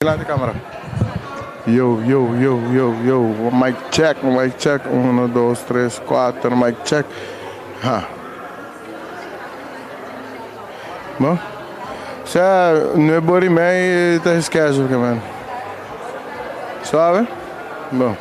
Dilanti camera. Yo, yo, yo, yo, yo. Mic check, mic check. Uno, dos, tres, cuatro. Mic check. Ha. Bo? Sea, nuebe ora y mei ta schedule ke man. Suave? Bo.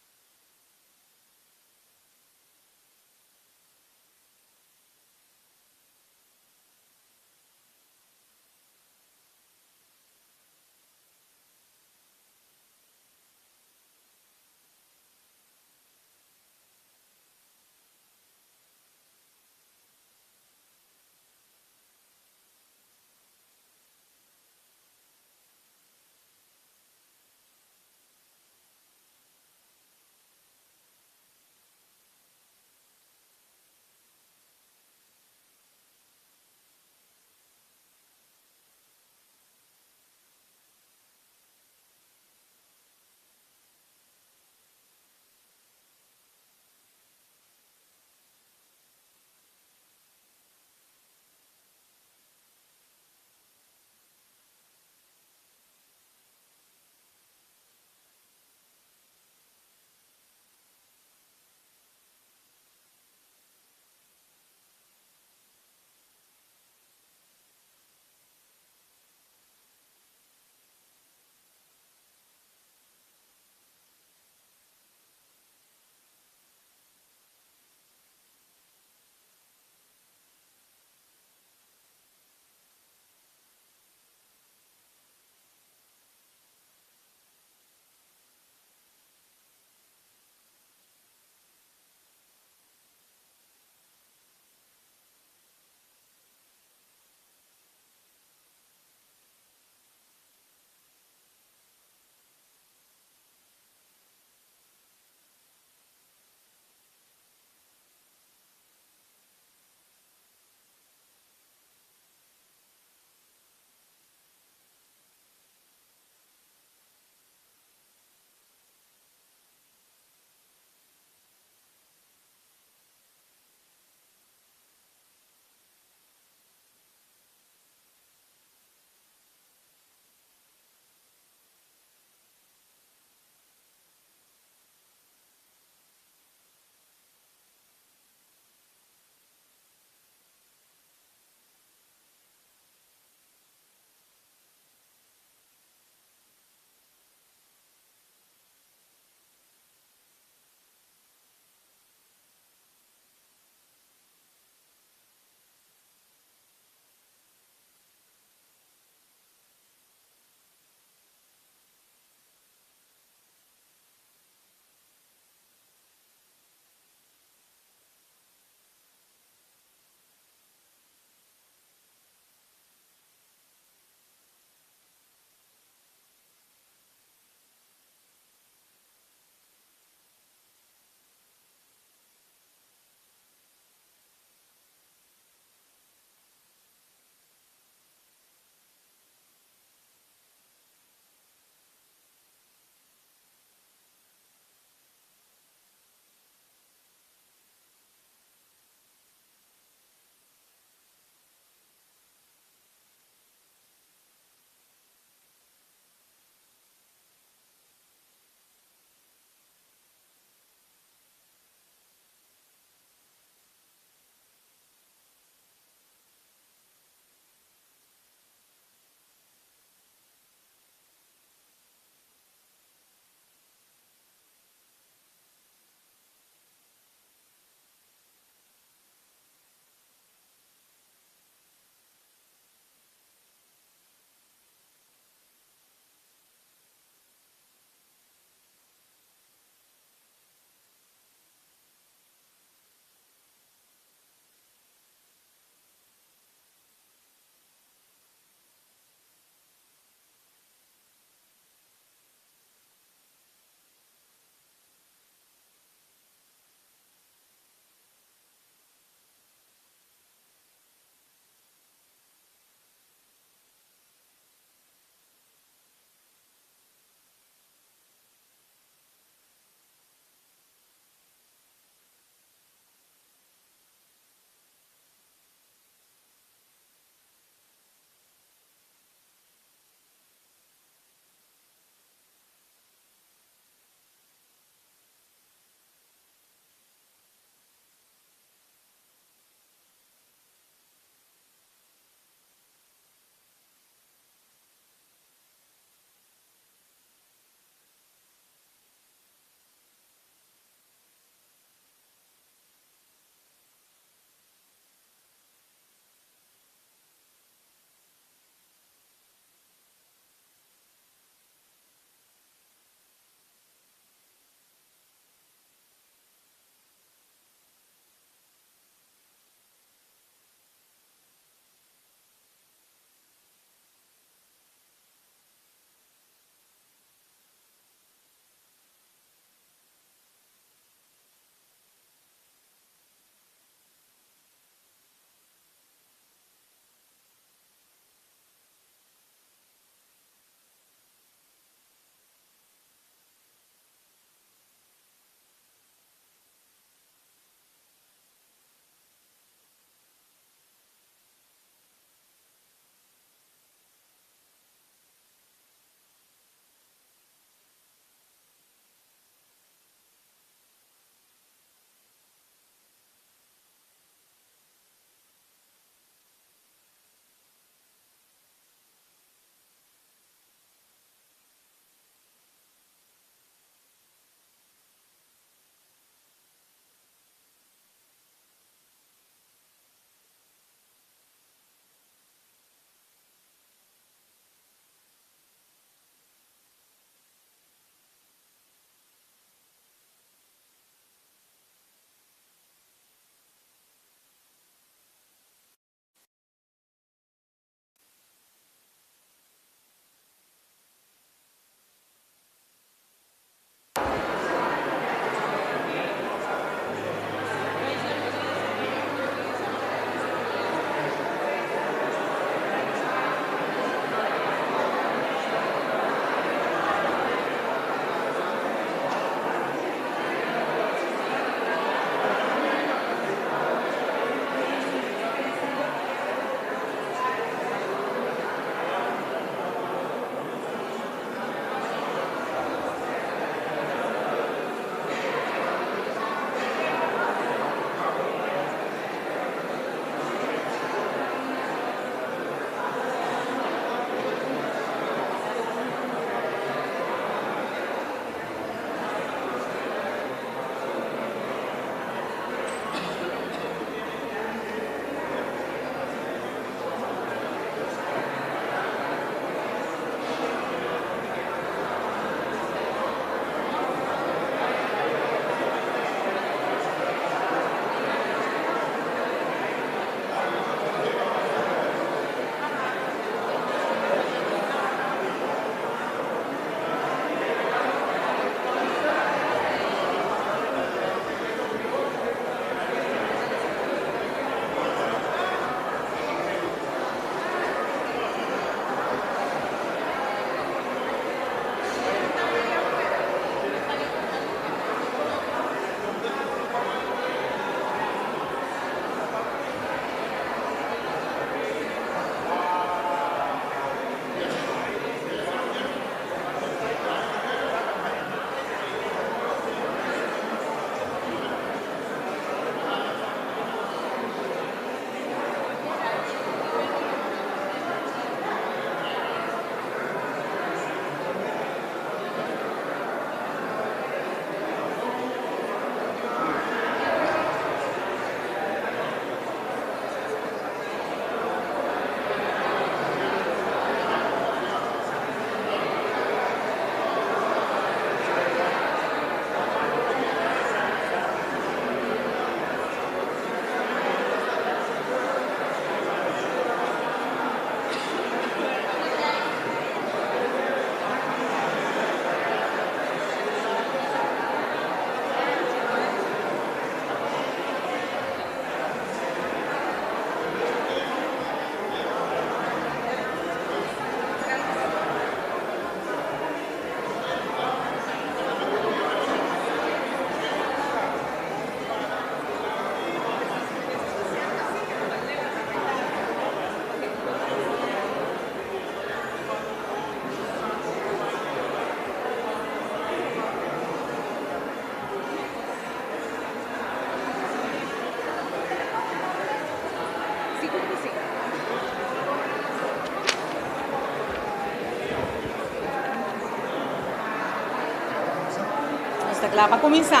Kla pa kuminsá?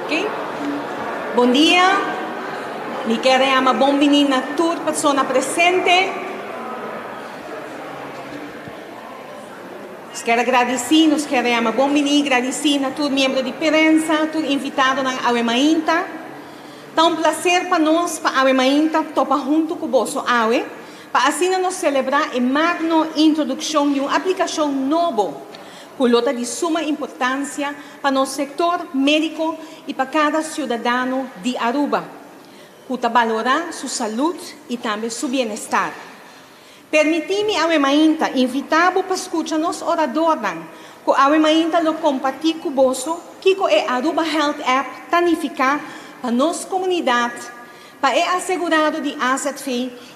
Ok. Bon dia. Mi kier yama bon bini na tur persona presente. Nos kier a gradisí, nos kier a yama bon bini, gradisí na tur miembro di prensa, tur invitadonan awe mainta. Ta un placer pa nos pa awe mainta topa hunto cu boso awe, pa asina nos celebra e magno introduccion di un aplicacion nobo cu lo ta di suma importancia pa nos sector medico y pa cada ciudadano di Aruba cu ta balora su salud y tambe su bienestar. Permití mi awe mainta invitá bo pa skucha nos oradornan ku awe mainta lo kompartí ku boso kiko e Aruba Health App ta nifiká pa nos komunidat, pa e asegurado di azv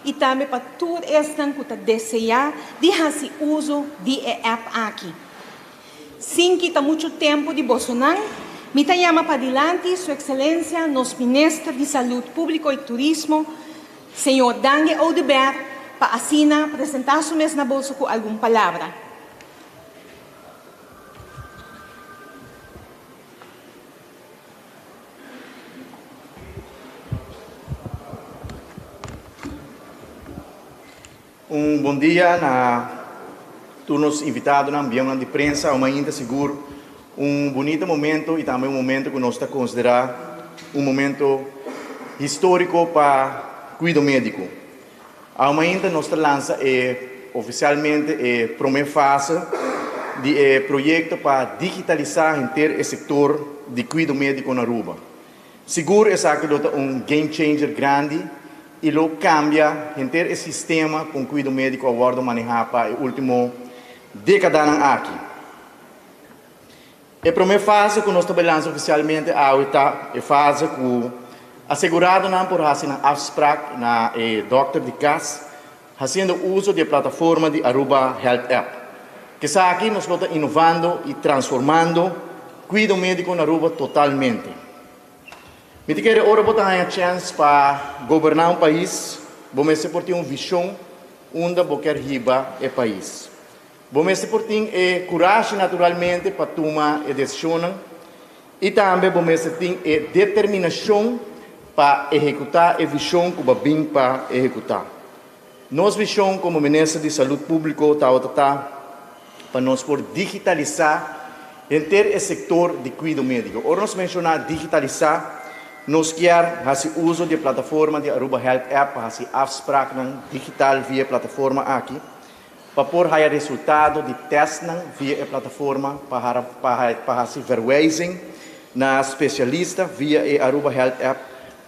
i tambe pa tur esnan ku ta deseá di hasi uso di e app aki. Sin kita muchu tempu di bosonan, mi ta yama padilanti Su Ekselensia nos Minister di Salud Públiko i Turismo, Señor Dangui Oduber, pa asina presentá su mes na boso ku algun palabra. Un bon dia na tur nos invitadonan, biennan di prensa, un mainta sigur un bunita momento y tambe un momento cu nos ta considera un momento historico pa cuido medico. Awe mainta nos ta lansa e oficialmente e prome fase di e proyecto pa digitalisa henter e sector di cuido medico na Aruba. Sigur esaki lo ta un game changer grandi y lo cambia henter e sistema con cuido medico a wordo maneha pa e ultimo decadanan aki. E prome fase cu nos ta bay lansa oficialmente awe ta e fase cu aseguradonan por haci nan afspraak na e dokter di cas haciendo uso di e plataforma di Aruba Health App. Kesaki nos lo ta innovando y transformando cuido medico na Aruba totalmente. Mi ta kere ora bo ta haña chens pa goberná un pais, bo mester por tin un vision unda bo kier hiba e pais. Bo mester por tin e curashi naturalmente pa tuma e decisionnan y tambe bo mester tin e determinacion pa ehecuta e vision cu bo a bin pa ehecuta. Nos vision como Minister di Salud Publico tawata ta pa nos por digitalisa henter e sector di cuido medico. Ora nos menciona digitalisa, nos kier haci uzo di e plataforma di Aruba Health App pa haci afspraaknan digital via e plataforma aki, pa por haya resultado di testnan via e plataforma, pa pa haci verwijzing na specialista via e Aruba Health App,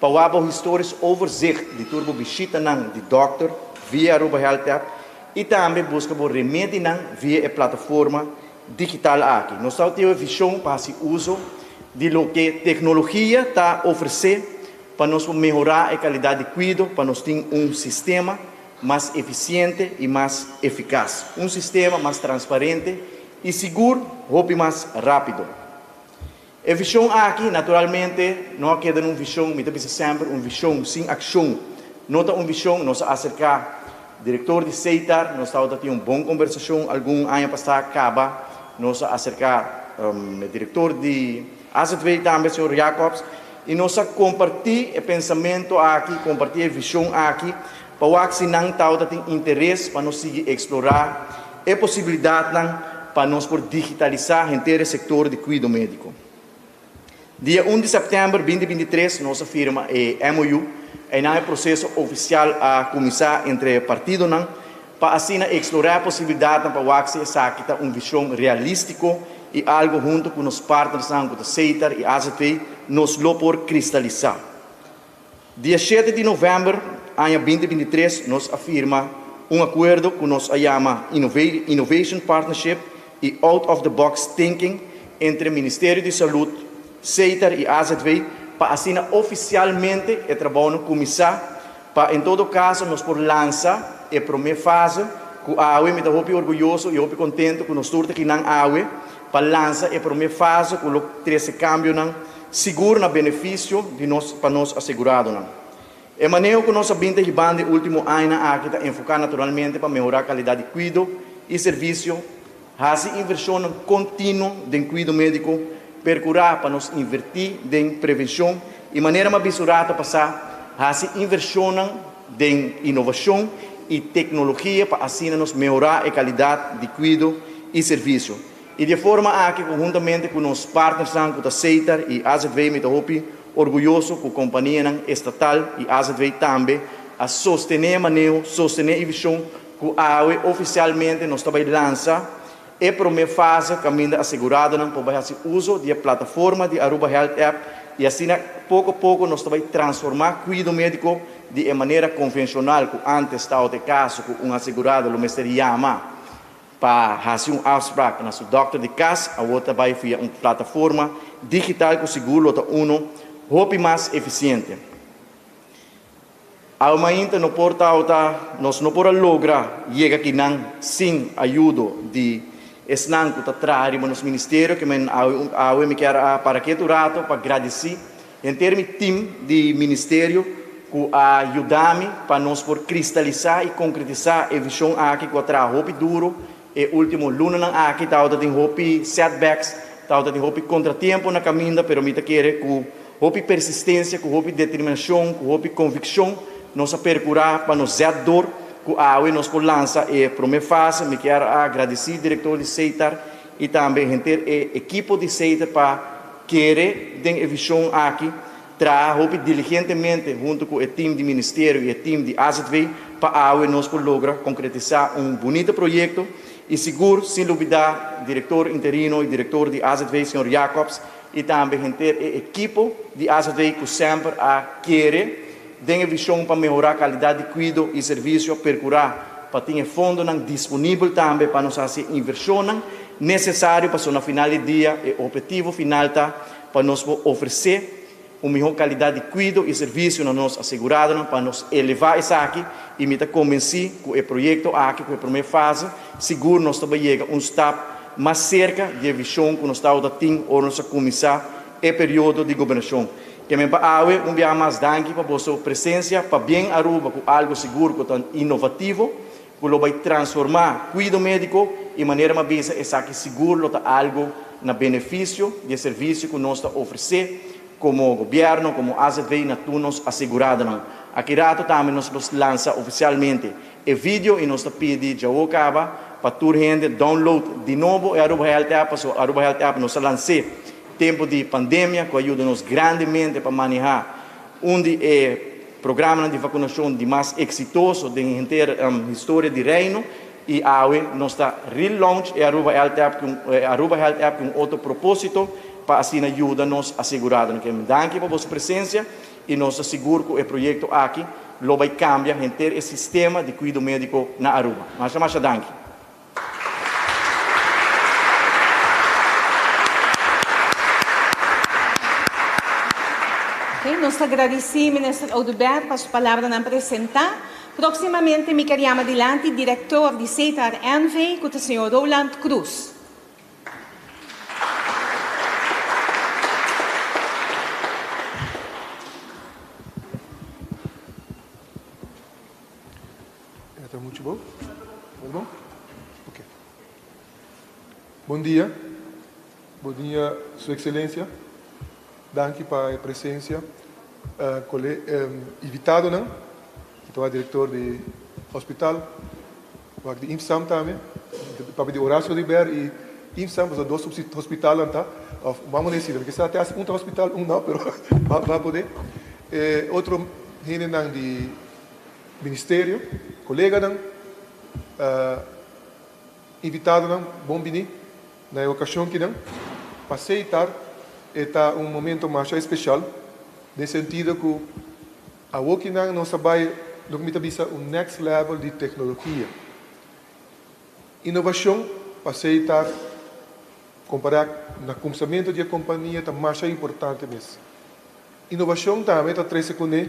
pa wak bo historisch overzicht di tur bo bishitanan di dokter via Aruba Health App y tambe busca bo remedinan via e plataforma digital aki. Nos ta tin e vision pa haci uzo di loke tecnologia ta ofrece pa nos por mehora e calidad di cuido, pa nos tin un sistema mas efisiente i mas efikas, un sistema mas transparente i sigur hopi mas rápido. E vishon aki, naturalmente, no a keda na un vishon, mi ta bisa semper, un vishon sin akshon no ta un vishon. Nos a aserká direktor di Seitar, nos tabata tin un bon kombersashon algun aña pasá kaba, nos a aserká e direktor di AZV tambe, señor Jacobs, i nos a kompartí e pensamentu aki, kompartí e vishon aki, Pa wak si nan tabata tin interes pa nos sigui eksplorá e posibilidatnan pa nos por digitalisá henter e sektor di kuido médiko. Dia un di sèptèmber 2023 nos a firma e MOU, einan e proseso ofisial a kuminsá entre e partidonan pa asina eksplorá e posibilidatnan pa wak si esaki ta un vishon realístiko i algu huntu ku nos partnersnan ku ta Setar i azv nos lo por kristalisá. Dia shete di novèmber aña 2023 nos a firma un akuerdo ku nos a yama Innovation Partnership i Out of the Box Thinking entre Ministerio di Salud, Setar i azv pa asina ofisialmente e trabounan kuminsá pa en todo kaso nos por lansa e promé fase ku awe mi ta hopi orguyoso i hopi kontentu ku nos tur ta kinan awe pa lansa e promé fase ku lo trese kambionan Sigur na benefisio di nos pa nos aseguradonan. E maneho ku nos a bin ta hibando e último añanan aki ta enfoká naturalmente pa mehorá kalidat di kuido i servisio, hasi invershonnan kontinuo den kuido médiko, perkurá pa nos invertí den prevenshon i manera mas bisto rato pasá hasi invershonnan den inovashon i teknologia pa asina nos mehorá e kalidat di kuido i servisio. I di e forma aki konhuntamente ku nos partnersnan ku ta Setar i AZV mi ta hopi orguyoso ku kompanianan estatal i AZV tambe a sostené e maneho, sostené e vishon ku awe ofisialmente nos ta bai lansa e promé fase kaminda aseguradonan por bai hasi uso di e plataforma di Aruba Health App i asina poko poko nos ta bai transformá kuido médiko di e manera konvenshonal ku ántes tabata e kaso ku un asegurado lo mester yama Pa hasi un afspraak na su dòkter di kas, awor ta bai via un plataforma digital ku sigur lo ta uno hopi mas efisiente. Awe mainta no por tabata, nos no por a logra yega kinan sin ayudo di esnan ku ta traha riba nos ministerio, ke men awe awe mi kier a para ketu rato pa gradisí Henter mi tim di ministerio ku a yuda mi pa nos por kristalisá i konkretisá e vishon aki ku a traha hopi duru e último lunanan aki. Tabata tin hopi setbacks, tabata tin hopi kontratiempo na kaminda, pero mi ta kere ku hopi persistensia, ku hopi determinashon, ku hopi konvikshon nos a perkurá pa nos zèt dor ku awe nos por lansa e promé fase. Mi kier a gradisí direktor di Setar i tambe henter e ekipo di Setar pa Kere den e vision aki, traha hopi diligentemente hunto cu e team di Ministerio y e team di AZV pa awe nos por logra concretisa un bunita proyecto y sigur sin lubida Director interino y Director di AZV señor Jacobs y tambe henter e ekipo di AZV cu semper a kere den e vision pa mehora calidad di cuido y servicio percura pa tin e fondonan disponibel tambe pa nos haci e inversionnan necesario pasobra na final di dia e obhetivo final ta pa nos por ofrece un miho calidad di cuido y servicio na nos aseguradonan pa nos eleva esaki y mi ta convenci cu e proyecto aki cu e prome fase sigur nos ta bay yega un stap mas cerca di e vision cu nos tabata tin ora nos a cuminsa e periodo di gobernacion. Ke men pa awe un biaha mas danki pa boso presencia, pabien Aruba cu algo sigur cu ta innovativo, cu lo bay transforma cuido medico y manera mi a bisa esaki sigur lo ta algo na beneficio di e servicio cu nos ta ofrece como gobierno, como azv na tur nos aseguradonan. Aki rato tambe nos lo lansa oficialmente e video y nos ta pidi djawo caba pa tur hende download di nobo e Aruba Health App pasobra Aruba Health App nos a lans'e Tempu di pandemia ku a yuda nos grandemente pa manehá un di e programanan di vakunashon di mas eksitoso den henter historia di Reino i awe nos ta relaunch e Aruba Health App ku e Aruba Health App ku un otro propósito pa asina yuda nos aseguradonan. Ke danki pa boso presensia i nos ta sigur ku e proyekto aki lo bai kambia henter e sistema di kuido médiko na Aruba. Masha masha danki. Ok, nos ta gradisí Minister Oduber pa su palabranan presentá. Próksimamente mi ker yama dilanti direktor di Setar NV, ku ta señor Roland Croes. E ta muchu bon? Ta bon? Ok. Bon dia. Bon dia, Su Excelencia. Danki pa e presencia. Cole, invitadonan. Mi ta wak director di hospital, wak di IMSAM tambe. Papia di Horacio Oduber y IMSAM, pasobra dos hospitalnan ta, of vamos decir, mi kisa te haci un ta hospital, un no, pero ba pone. E otro hendenan di Ministerio, koleganan, invitadonan bon bini na e okashon kinan. Pa Seitar e ta un momento masha espeshal den sentido ku awor kinan nos a bai loke mi ta bisa un next level di teknologia. Inovashon pa Seitar kompará na kumsamentu di e kompania ta masha importante mes. Inovashon tambe ta trese kuné,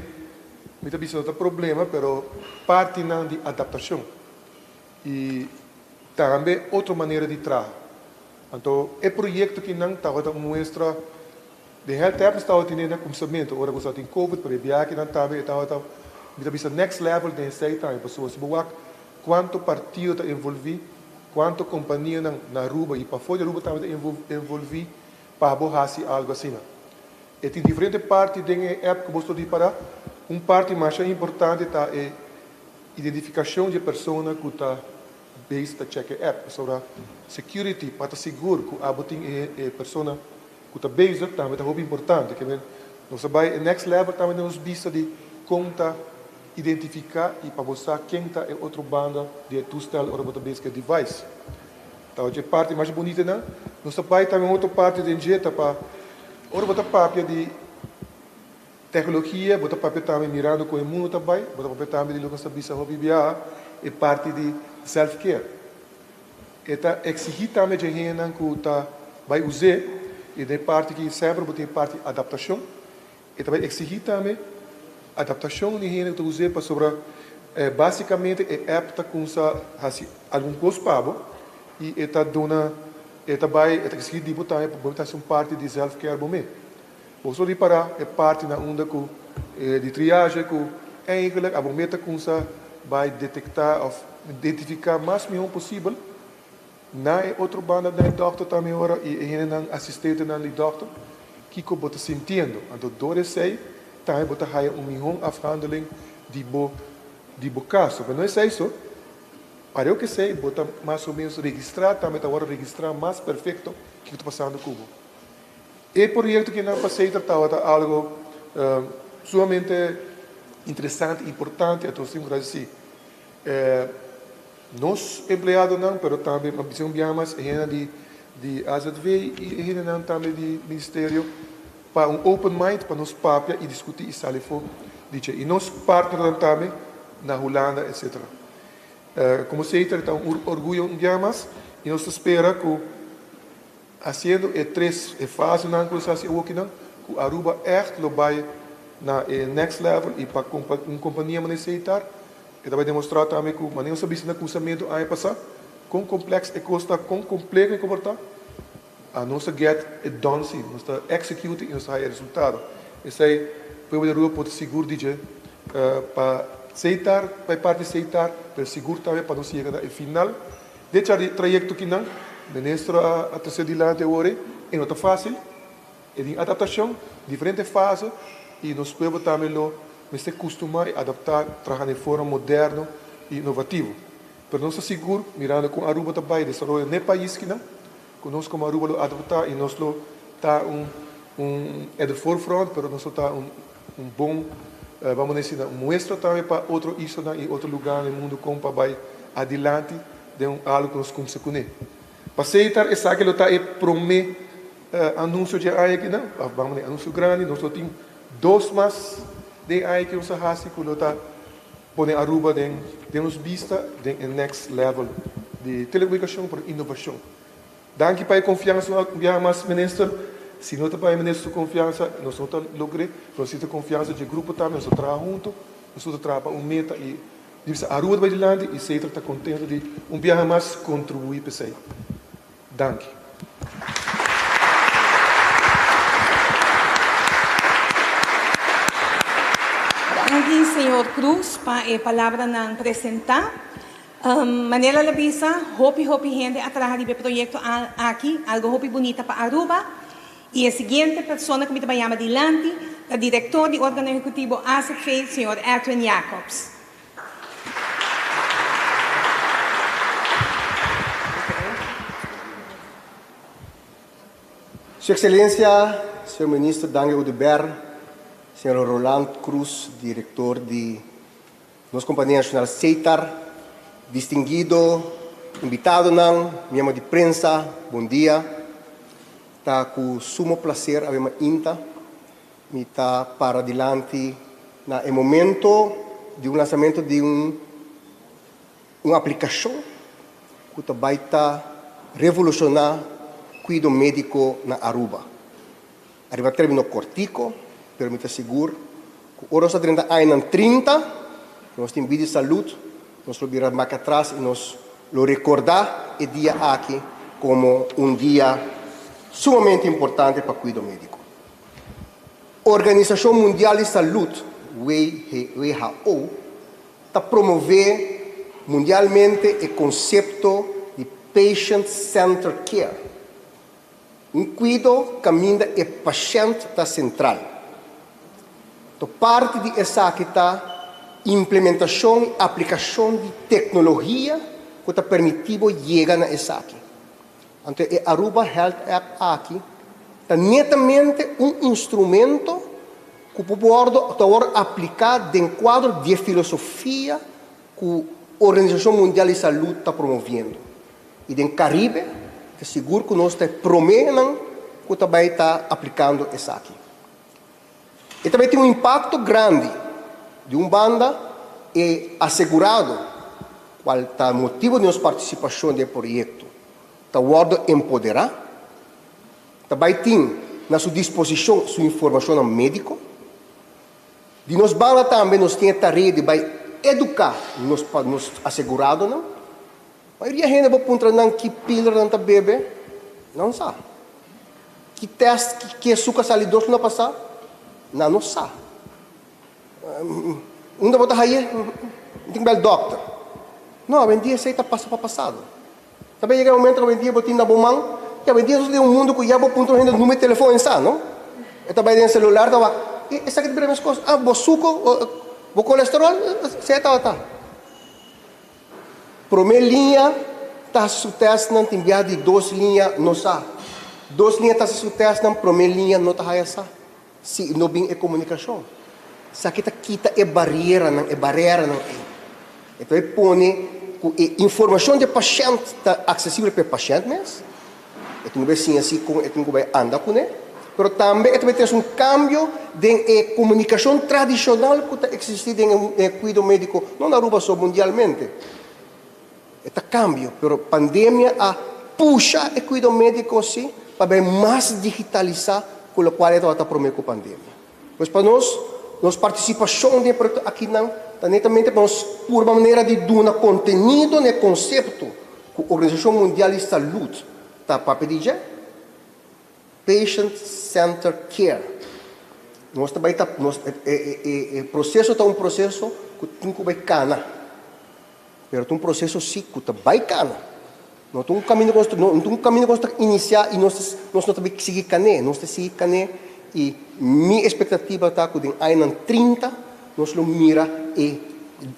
mi ta bisa no ta problema, pero partinan di adaptashon i tambe otro manera di traha. Anto e proyekto kinan tabata un muestra Den Health App nos tabata tene na kumsamentu ora ku nos tabatin Covid, pero e biakinan tambe e tabata mi ta bisa next level den esei tambe pasobra si bo wak kuantu partido ta envolví, kuantu kompanianan na Aruba i pafó di Aruba tambe ta envolví pa bo hasi algu asina. E tin diferente parti den e app ku bo ta ripará. Un parti masha importante ta e identifikashon di e persona ku ta Base ta check e app pasobra security pa ta sigur cu abo tin e e persona cu ta bezig tambe ta hopi importante. Ke men nos a bay e next level tambe den nos bista di con ta identifica y pa bo sa ken ta e otro banda di e toestel ora bo ta bezig cu e device. Ta ochi e parti mas bunita nan. Nos ta bay tambe un otro parti den dje ta pa ora bo ta papia di Tecnologia, bo ta papia tambe mirando con e mundo ta bay, bo ta papia tambe di loke nos ta bisa hopi biaha, e parti di self care. E ta exigi tambe dje hendenan cu ta bay us'é, y den e parti aki semper bo tin e parti adaptacion, e ta bay exigi tambe adaptacion di hende cu ta us'é pasobra basicamente e app ta cuminsa haci algun cos pa bo y e ta duna, e ta bay, e ta exigi di bo tambe pa bo ta haci un parti di self care bo mes. Bo so ripará e parti na unda ku e di triage ku eigenlijk abo meta kunsa bai detektá òf identifiká mas mihó posibel na e otro banda na e dòkter tambe ora i e hendenan asistentenan di dòkter kiko bo ta sintiendo. Anto dor esei tambe bo ta haya un mihó afhandeling di bo di bo kaso. Pero no esei so, pareu ku esei bo ta mas o menos registrá tambe ta wòrdu registrá mas perfekto kiko ta pasando ku bo. E proyecto ki nan pasey ta tabata algo sumamente interesante, importante, entonces tin cu gradici nos empleadonan, pero tambe a bisa un biaha mas e hendenan di di AZV y e hendenan tambe di ministerio pa un open mind pa nos papia y discuti y sali for di dje y nos partnernan tambe na Hulanda etcetera. Como Seiter ta un orguyo un biaha mas y nos ta spera cu Haciendo e tres e fasenan cu nos haci awokinan, cu Aruba echt lo bay na e next level y pa un compania manera Setar, e ta bay demostra tambe cu manera nos a bisa na cuminsamiento aña pasa, con complex e cos ta, con compleho e por ta, a nos ta get it done si, nos ta execute y nos ta haya e resultado. Esey pueblo di Aruba por ta sigur di dje pa Setar, pa e parti Setar, pero sigur tambe pa nos yega na e final. Den e trayecto kinan, minister a trece dilanti awor e no ta facil, e tin adaptacion, diferente fase y nos pueblo tambe lo mester custuma y adapta traha den forma moderno y innovativo. Pero nos ta sigur, mirando con Aruba ta bay desaroyo n'e pais kinan, cu nos como Aruba lo adapta y nos lo ta un un at the forefront, pero nos lo ta un un bon, vamos a decir, un muestra tambe pa otro islanan y otro lugarnan den mundo con pa bay adilanti den un algo cu nos cuminsa cune. Pa Setar esaki lo ta e prome anuncio dje aña aki nan, of vamos a decir anuncio grandi, nos lo tin dos mas den e aña aki nos a haci cu lo ta pone Aruba den den nos bista den e next level di telecomunicacion pero innovacion. Danki pa e confiansa un biaha mas minister, si no ta pa e minister su confiansa nos no ta logr'e, pero si ta confiansa dje grupo tambe nos ta traha hunto, nos tur ta traha pa un meta y di bisa Aruba ta bay dilanti y Setra ta contento di un biaha mas contribui p'esey. Danki. Danki señor Cruz pa e palabranan presenta. Manera el a bisa, hopi hopi hende a traha riba e proyecto aki, algo hopi bunita pa Aruba. Y e siguiente persona cu mi ta bay yama dilanti ta director di organo ehecutivo AZV, señor Edwin Jacobs. Su Excelencia, Señor Minister Dangui Oduber, Señor Roland Croes, director di Nos Kompania Nashonal Setar, distinguido invitadonan, miembro di prensa, bon dia. Ta ku sumo plaser awe mainta mi ta para dilanti na e momento di un lansamento di un un aplikashon ku ta bai ta revolushoná kuido médiko na Aruba. Ariba término kortiko, pero mi ta sigur ku ora nos ta drenta añanan 30, ku nos tin bida i salud, nos lo bira mak atras i nos lo rekordá e dia aki komo un dia sumamente importante pa kuido médiko. Organisashon Mundial di Salud, WHO, ta promové mundialmente e konsepto di patient-centered care, un kuido kaminda e pashènt ta sentral. To parti di esaki ta implementashon i aplikashon di teknologia ku ta permití bo yega na esaki. Anto e Aruba Health App aki ta netamente un instrumento ku por wòrdu ta wòrdu apliká den kuadro di e filosofia ku Organisashon Mundial di Salud ta promoviendo. I den Karibe ta sigur ku nos ta e proménan ku ta bai ta aplikando esaki. E ta bai tin un impakto grandi. Di un banda e asegurado, kual ta motibu di nos partisipashon den e proyekto, ta wòrdu empoderá, ta bai tin na su disposishon su informashonnan médiko. Di nos banda tambe nos tin e tarea di bai eduká nos nos aseguradonan. Mayoria hende bo puntra nan ki pilder nan ta bebe, nan sa. Ki test, ki esuka sali dos luna pasá, nan no sa. Unda bo ta haye? Mi tin ku bai al dòkter. No, awendia esei ta pasa pa pasado. Ta bai yega e momento ku awendia bo tin na bo man, i awendia nos ta den un mundu ku ya bo puntra un hende numero di telefòn e sa, no? E ta bai den selular ta wak, e esaki ta bira meskos, ah bo suko, bo kolesterol, esei tabata. Promé liña ta hasi su tèstnan, tin biaha di dos liña no sa. Dos liña ta hasi su tèstnan, promé liña no ta haya sa si no bin e komunikashon. Esaki ta kita e barieranan, e bareranan ei. E ta bai pone ku e informashon di e pashènt ta aksesibel pa e pashènt mes. E tin ku bai siña si kon e tin ku bai anda kuné, pero tambe e ta bai trese un kambio den e komunikashon tradishonal ku ta eksistí den e kuido médiko, no na Aruba so, mundialmente. E ta kambio, pero pandemia a pusha e kuido médiko si pa bai mas digitalisá ku lokual e tabata promé ku pandemia. Pues pa nos, nos partisipashon den e proyekto akinan ta netamente pa nos purba manera di duna kontenido na e konsepto ku Organisashon Mundial di Salud ta papia di dje, Patient Centered Care. Nos ta bai ta, nos, e proseso ta un proseso ku tin ku bai kana. Pero ta un proseso si ku ta bai kana. No ta un kaminda ku nos ta, no ta un kaminda ku nos ta inisiá i nos nos no ta bai sigui kan'é. Nos ta sigui kan'é i mi espektativa ta ku den añanan 30 nos lo mira e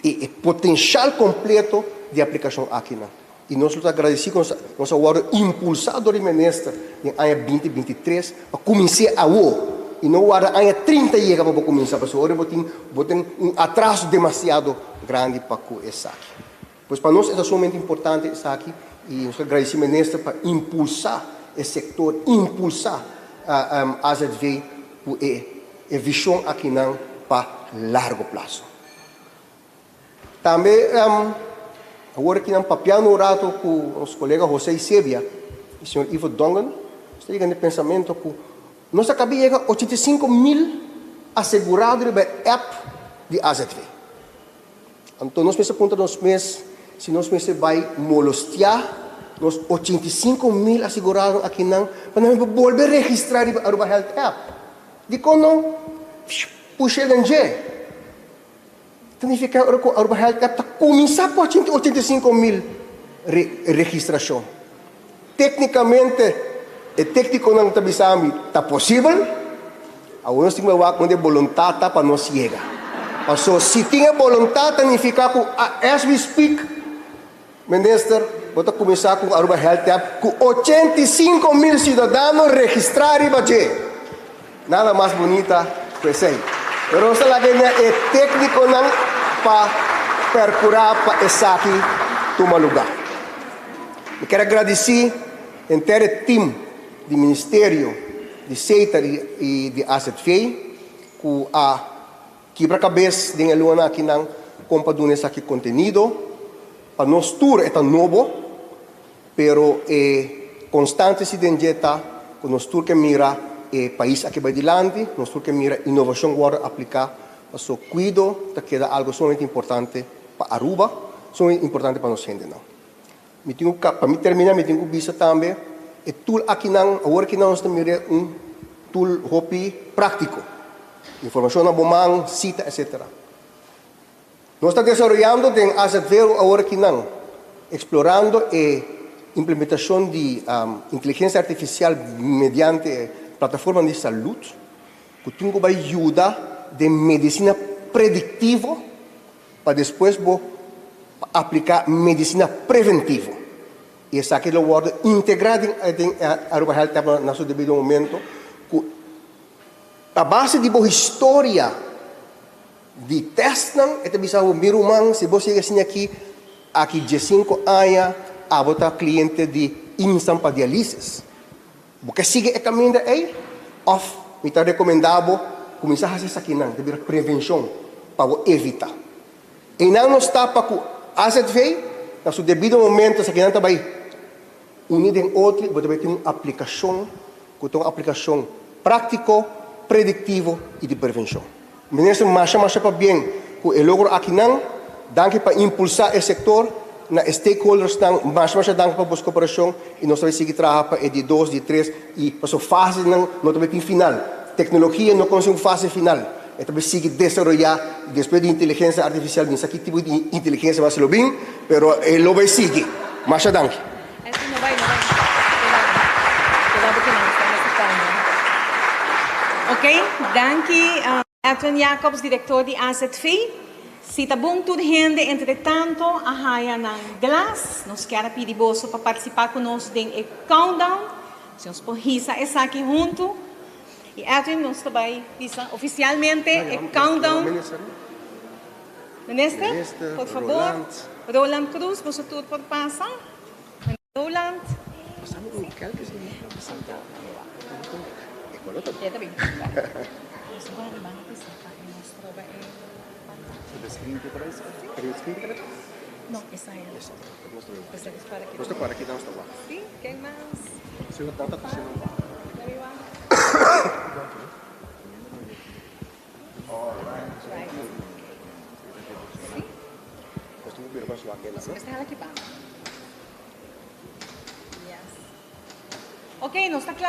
e potenshal kompleto di aplikashon akinan. I nos lo ta agradesí ku nos nos a wòrdu impulsá dor di minister den aña 2023 pa kumins'é awo i no warda aña 30 yega pa bo kuminsá pasobra ora bo tin bo tin un atraso demasiado grandi pa ku esaki. Pues pa nos e ta sumamente importante esaki i nos ta gradisí minister pa impulsá e sektor, impulsá AZV ku e e vishon akinan pa largo plaso. Tambe awor akinan papiando un rato ku nos kolega José Isebia i señor Ivo Dongen, nos ta yega na e pensamentu ku nos a kaba yega 85,000 asegurado riba e app di AZV. Anto nos mester puntra nos mes si nos mester bai molostiá nos 85,000 aseguradonan akinan pa nan por bolbe registrá riba Aruba Health App. Dikon no push'é den dje? Ta nifiká ora ku Aruba Health App ta kuminsá ku 85,000 registrashon. Téknikamente e téknikonan ta bisa mi ta posibel, awor nos tin ku wak unda e boluntat ta pa nos yega. Paso si tin e boluntat ta nifiká ku as we speak, Minister, bo ta kuminsá ku Aruba Health App ku 85,000 siudadano registrá riba dje. Nada mas bunita ku esei. Pero nos ta laga na e téknikonan pa perkurá pa esaki tuma lugá. Mi kier a gradisí henter e tim di Ministerio di Setar i di AZV ku a kibra kabes den e luanan akinan kon pa duna esaki kontenido. Pa nos tur e ta nobo, pero e konstante si den dje ta ku nos tur ke mira e pais aki bai dilanti, nos tur ke mira inovashon wòrdu apliká, paso kuido ta keda algu sumamente importante pa Aruba, sumamente importante pa nos hendenan. Mi tin ku pa mi termina mi tin ku bisa tambe e tool akinan awor akinan nos ta mira un tool hopi práktiko. Informashon na bo man, sita etc. Nos ta desaroyando den AZV awor akinan, eksplorando e implementashon di inteligensia artifisial mediante plataformanan di salud ku tin ku bai yuda den medisina prediktivo pa despues bo apliká medisina preventivo. I esaki lo wòrdu integrá den Aruba Health App na su debido momento ku a base di bo historia di testnan e ta bisa bo, mi ruman, si bo sigui asina aki, aki diesinko aña abo ta kliente di Instant pa dialisis. Bo ke sigui e kaminda ei? Òf mi ta rekomendá bo kuminsá hasi esakinan, ta bira prevenshon pa bo evitá. Einan nos ta pa ku azv na su debido momento esakinan ta bai uní den otro i bo ta bai tin un aplikashon ku ta un aplikashon práktiko, prediktivo i di prevenshon. Minister masha masha pabien ku e logro akinan. Danki pa impulsá e sektor na e stakeholdersnan. Masha masha danki pa bos koperashon i nos ta bai sigui traha pa e di dos, di tres i pasobra fasenan no ta bai tin final. Teknologia no konosé un fase final. E ta bai sigui desaroyá i despues di inteligensia artifisial mi sa ki tipo di inteligensia mas lo bin pero e lo bai sigui. Masha danki. Ok, danki Edwin Jacobs, director di AZV. Si ta bon tur hende entretanto a haya nan glas, nos kier a pidi boso pa participa cu nos den e countdown. Si nos por hisa esaki hunto. Y Edwin, nos ta bay bisa oficialmente e countdown. Minister, por fabor. Roland Croes, boso tur por pasa. Roland. Ok, nos ta kla.